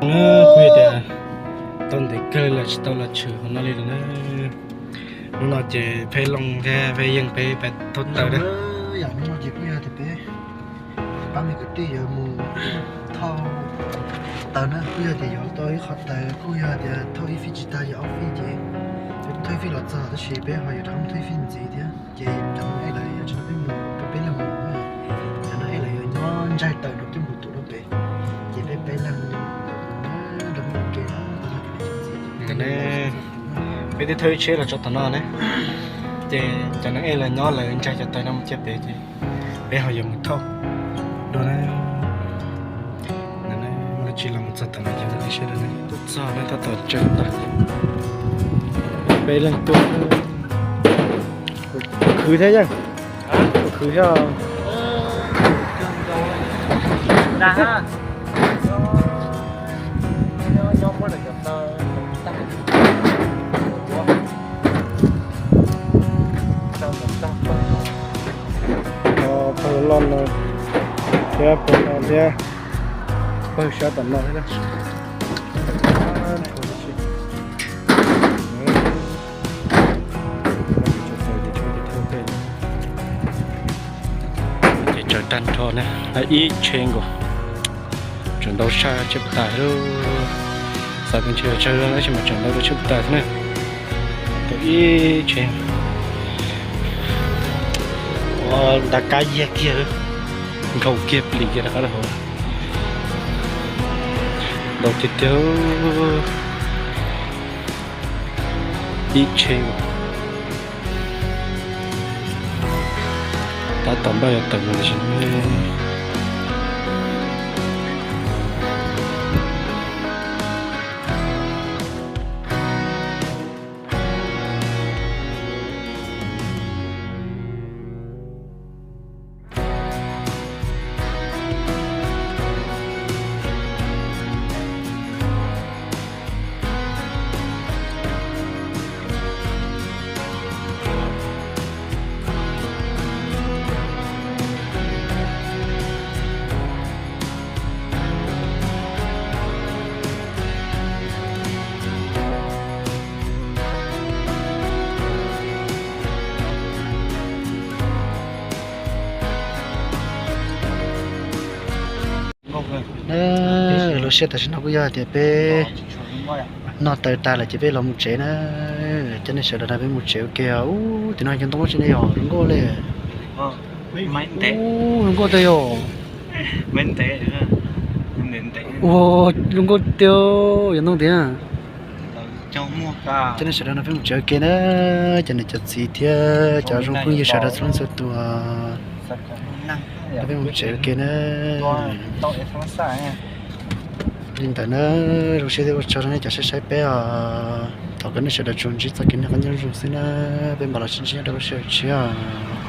Kuj yog tias tau ntev kawg lawm tsis tau los tshwm hauv no li lawm na. Hnub no ces Pheej Looj thiab Pheej Yeej peb pais thauj taws na. Yam hnub no ces kuj yog tias peb pab me kwv tij yuav mus thauj taws na, kuj yog tias yuav tau ib qho taws, kuj yog tias thauj ib fij tsis tag yog ob fij ces peb thauj ib fij los txog tab sis peb ho yuav rov qab mus thauj ib fij ntxiv thiab. Ces cov Neeb Ej lawv yuav tsis tau peb mus, peb peb leeg mus. Cov Neeb Ej lawv yuav nyob ntsaig taws rau cwj npum tus rau pem, ces peb peb leeg rau pem ua ke. Peb twb thauj ib tsheb los txog tom no ne, ces cov Neeb Ej lawv nyob lawv ntsaig cov taws no mus ciaj pem ces peb ho yuav mus thauj dua na. Tsis los mus txog tom no ces txog no tab tom tsaws taws, peb leeg tuaj. Khwv thiab yeej, khwv thiab. Pawg loj no thiab pawg no thiab, pawg sab tom no thiab. Ces tsaws tag nrho na, ib tsheb nkaus, tseem ntau sab tsheb puas tas. Xav tias ntshe tsawg tab sis mas tseem ntau rau tsheb puas tas xwb na. Ib tsheb, ua nta kab yiag kiag, nkhaus kiag plis kiag rov qab rau hauv. Ntau tiag tiag. Ib tsheb, tab tom npaj yuav tawm mus tab sis Lub sij hawm tam sim no kuj yog tias peb noj taws tag lawm ces peb los mus tsev na. Cov neeg sawv daws na peb mus tsev ua ke. Ub, tim no cov ntoo tsis ne yog zoo nkauj li. Ub, zoo nkauj tiag yog. Ua, zoo nkauj tiag yog ntoo tiag. Cov neeg sawv daws no peb mus tsev ua ke na, cov niam cov txiv thiab cov zoo phooj ywg sawv daws txhua leej txhua tus. Peb mus tsev ua ke na. Li ntawd na, zoo siab thiab ua tsaug rau nej cov saib saib peb os. Thov kom nej sawv daws tsuas ntsib txoj kev noj qab nyob zoo xwb na. Peb mam los sib ntsib dua lub sij hawm tshiab os.